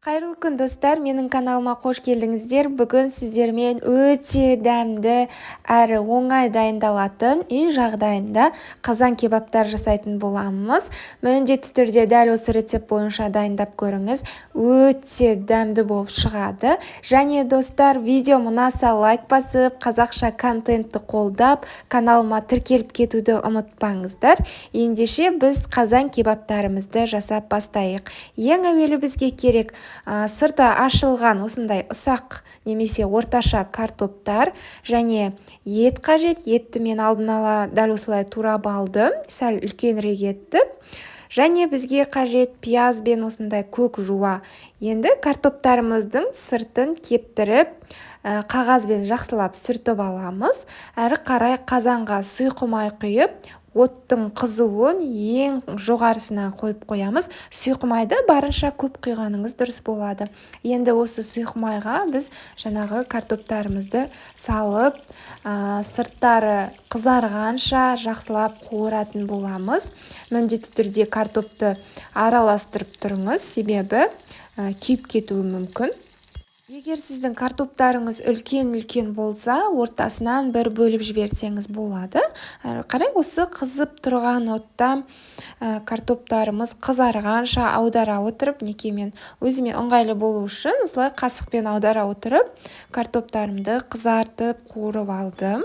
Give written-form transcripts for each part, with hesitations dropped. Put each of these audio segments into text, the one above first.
Қайырлы күн, достар! Менің каналыма қош келдіңіздер. Бүгін сіздермен өте дәмді әрі оңай дайындалатын үй жағдайында қазан кебабтар жасайтын боламыз. Міндетті түрде дәл осы рецепт бойынша дайындап көріңіз. Өте дәмді болып шығады. Және, достар, видео ұнаса, лайк басып, қазақша контентті қолдап, каналыма тіркеліп кетуді ұмытпаңыздар. Ендеше біз қазан кебабтарымызды жасап бастайық. Ең әуелі бізге керек сырты ашылған осындай ұсақ немесе орташа картоптар және ет қажет. Етті мен алдын ала дәл осылай турап алдым, сәл үлкенірек етті. Және бізге қажет пияз бен осындай көк жуа. Енді картоптарымыздың сыртын кептіріп, қағазбен жақсылап сүртіп аламыз. Әрі қарай қазанға сұйық май құйып, оттың қызуын ең жоғарысына қойып қоямыз. Сұйық майды барынша көп құйғаныңыз дұрыс болады. Енді осы сұйық майға біз жаңағы картоптарымызды салып, сырттары қызарғанша жақсылап қуыратын боламыз. Міндетті түрде картопты араластырып тұрыңыз, себебі күйіп кетуі мүмкін. Егер сіздің картоптарыңыз үлкен-үлкен болса, ортасынан бір бөліп жіберсеңіз болады. Әрі қарай осы қызып тұрған отта картоптарымыз қызарғанша аудара отырып, мінекей, мен өзіме ыңғайлы болу үшін осылай қасықпен аудара отырып, картоптарымды қызартып қуырып алдым.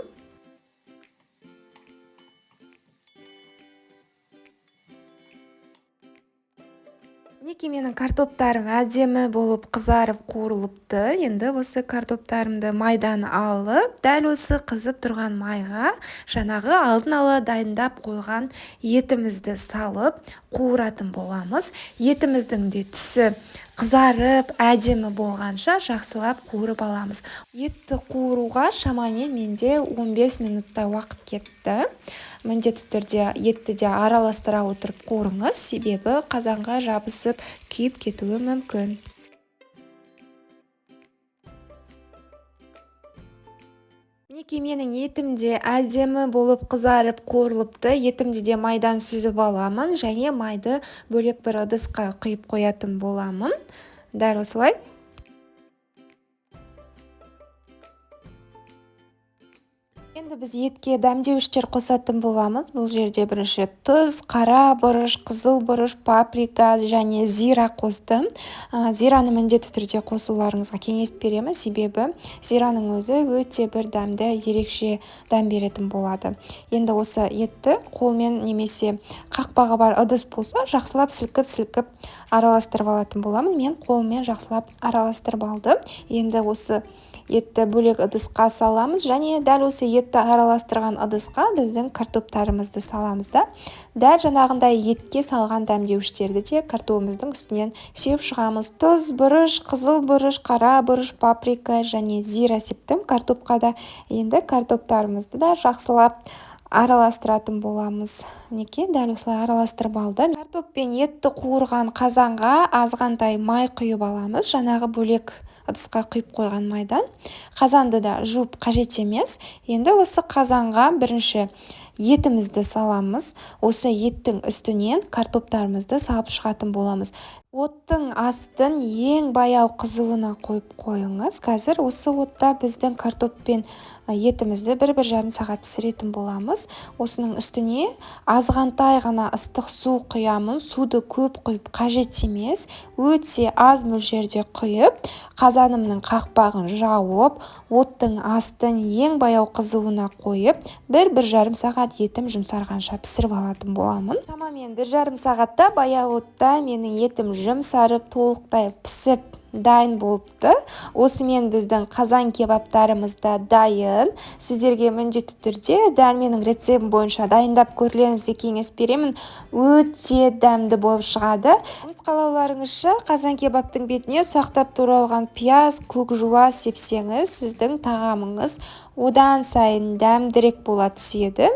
Мінекей, менің картоптарым әдемі болып қызарып қуырылыпты. Енді осы картоптарымды майдан алып, дәл осы қызып тұрған майға жаңағы алдын ала дайындап қойған етімізді салып қуыратын боламыз. Етіміздің де түсі қызарып, әдемі болғанша жақсылап қуырып аламыз. Етті қуыруға шамамен менде 15 минуттай уақыт кетті. Міндетті түрде етті де араластыра отырып қуырыңыз, себебі қазанға жабысып күйіп кетуі мүмкін. Мінекей, менің етім де әдемі болып қызарып қуырылыпты. Етімді де майдан сүзіп аламын және майды бөлек бір ыдысқа құйып қоятын боламын. Дәл осылай. Енді біз етке дәмдеуіштер қосатын боламыз. Бұл жерде бірінші тұз, қара бұрыш, қызыл бұрыш, паприка және зира қостым. Зираны міндетті түрде қосуларыңызға кеңес беремін, себебі зираның өзі өте бір дәмді, ерекше дәм беретін болады. Енді осы етті қолмен немесе қақпағы бар ыдыс болса, жақсылап сілкіп-сілкіп араластырып алатын боламын. Мен қолыммен жақсылап араластырып алдым. Енді осы етті бөлек ыдысқа саламыз және дәл осы етті араластырған ыдысқа біздің картоптарымызды саламыз да, дәл жаңағындай етке салған дәмдеуіштерді де картобымыздың үстінен сеуіп шығамыз. Тұз, бұрыш, қызыл бұрыш, қара бұрыш, паприка және зира септім картопқа да. Енді картоптарымызды да жақсылап араластыратын боламыз. Мінекей, дәл осылай араластырып алдым. Картоп пен етті қуырған қазанға азғантай май құйып аламыз. Жаңағы бөлек ыдысқа құйып қойған майдан. Қазанды да жуып қажет емес. Енді осы қазанға бірінші етімізді саламыз. Осы еттің үстінен картоптарымызды салып шығатын боламыз. Оттың астын ең баяу қызуына қойып қойыңыз. Қазір осы отта біздің картоп пен етімізді бір-бір жарым сағат пісіретін боламыз. Осының үстіне азғантай ғана ыстық су құямын. Суды көп құйып қажет емес. Өте аз мөлшерде құйып, қазанымның қақпағын жауып, оттың астын ең баяу қызуына қойып, бір-бір жарым сағат етім жұмсарғанша пісіріп алатын боламын. Шамамен бір жарым сағатта баяу отта менің етім жұмсарып, толықтай пісіп дайын болыпты. Осымен біздің қазан кебабтарымыз да дайын. Сіздерге міндетті түрде дәл менің рецептім бойынша дайындап көрулеріңізге кеңес беремін. Өте дәмді болып шығады. Өз қалауларыңызша қазан кебабтың бетіне ұсақтап туралған пияз, көк жуа сепсеңіз, сіздің тағамыңыз одан сайын дәмдірек бола түседі.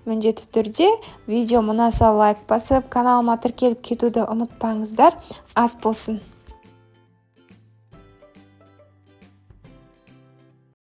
Міндетті түрде видео ұнаса, лайк басып, каналыма тіркеліп кетуді ұмытпаңыздар. Ас болсын.